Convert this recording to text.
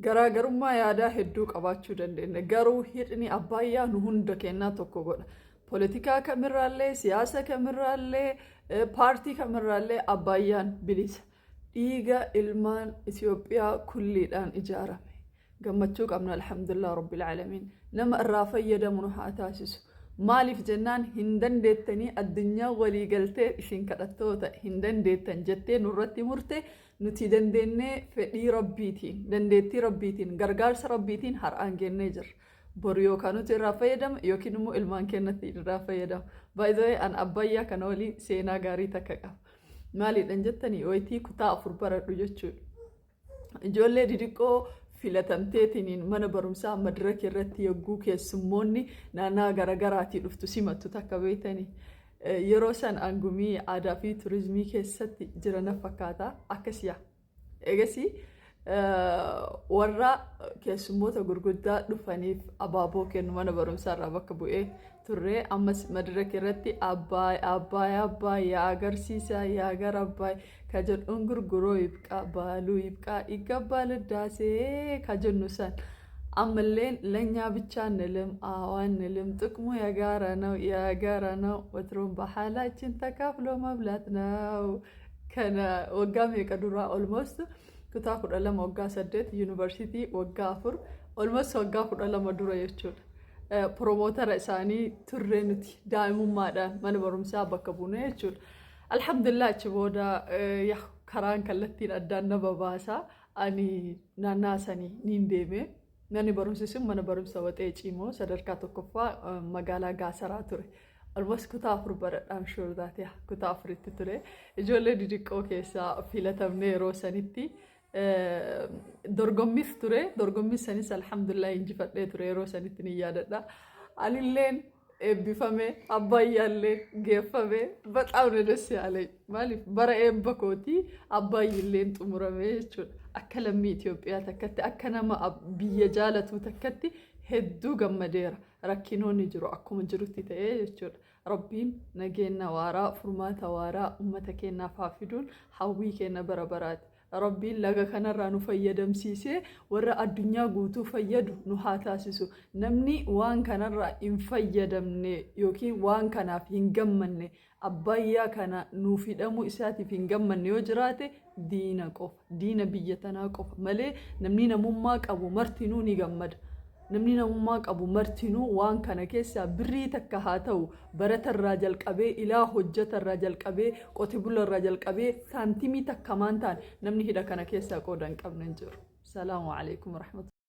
Garaagarummaa yaadaa hedduu qabaachuu dandeenya. Garuu hidhni Abbaayyaa nu hunda kennaa tokko godha. Poolitikaa kamirraallee, siyaasa kamirraallee, paartii kamirraallee Abbaayyaan bilisa. Dhiiga ilmaan Itoophiyaa kulliidhaan ijaarame. Gammachuu qabna, alhamdulillah rabbil aalamiin. Nama irraa fayyadamu nu haa taasisu. Maaliif jennaan, hin dandeettanii addunyaa walii galtee isin kadhattoota hin dandeettan jettee nurratti murte. Nuti dandeennee fedhii Rabbiitiin, dandeettii Rabbiitiin, gargaarsa Rabbiitiin har'aan geennee jirra. Boru yookaan nuti irraa fayyadama yookiin immoo ilmaan keenyatti irraa fayyadama. By the way, an Abbayyaa kana waliin seenaa gaarii takka qaba. Maaliidhaan jettanii, wayitii kutaa 4 baradhu jechuudha. Ijoollee didiqqoo filatamteetiniin mana barumsaa madiraka irratti yogguu keessummoonni naannaa garaagaraatii dhuftu simattu takka beektanii. Yeroo san angumii aadaa fi turizimii keessatti jira fakkaata akkas yaa. Egasii warra keessummoota gurguddaa dhufaniif abaaboo kennu mana barumsaa irraa bakka bu'ee turre. Ammas madiraka irratti "Abbaay, Abbaay, Abbaay, yaa agarsiisa yaa gara Abbaay" ka jedhuun, "gurguroo ይብቃ baaluu ይብቃ ይገባል ህዳሴ" ka jennu san ammalleen "ለእኛ ብቻ አንልም፣ አዎ አንልም፣ ጥቅሙ የጋራ ነው፣ የጋራ ነው፣ ወትሮም ባህላችን ተካፍሎ መብላት ነው።" Kana waggaa meeqa duraa? Almost kutaa 12 waggaa 8, yuunivarsiitii waggaa 4, almost waggaa 12 dura jechuudha. Promoter isaanii turre nuti daa'imummaadhaan mana barumsaa bakka buune jechuudha. Alhamdulillah, achi booda karaan kallattiin addaan na babaasa. Ani naannaa sanii niin deeme. Manni barumsi sun mana barumsa Waxee Ciimoo sadarkaa tokkoffaa magaalaa Gaasaraa ture. Almost kutaa 4 baradhaan sure taate, kutaa 4tti ture. Ijoollee didiqqoo keessaa filatamne yeroo sanitti. Dorgommis ture. Dorgommii sanis alhamdulillah injifadhee ture yeroo sanitti ni yaadadha. Anilleen eebbifame, Abbayyaallee geeffame, በጣም ነው ደስ ያለኝ. Maaliif, bara eebba kootii Abbayyilleen xumurame jechuudha. Akka lammii Itoophiyaa takkatti, akka nama biyya jaalatu takkatti hedduu gammadeera. Rakkinoonni jiru akkuma jirutti ta'ee jechuudha. Rabbiin nageenya waaraa, furmaata waaraa uummata keenyaaf haa fiduun hawwii keenya bara baraati. Rabbiin laga kanarraa nu fayyadamsiisee warra addunyaa guutuu fayyadu nu haa taasisu. Namni waan kanarraa hin fayyadamne yookiin waan kanaaf hin gammanne, Abbayyaa kana nuuf hidhamuu isaatiif hin gammanne yoo jiraate, diina qofa. Diina biyya tanaa qofa malee namni namummaa qabu martinuu ni gammada. Namni namummaa qabu martinuu waan kana keessaa birrii takka haa ta'u, baratarraa jalqabee ilaa hojjetarraa jalqabee, qote bularraa jalqabee, saantimii takka maan ta'an namni hidha kana keessaa qooda hin qabne hin jiru. Salaamu alaikum warahmatullahi.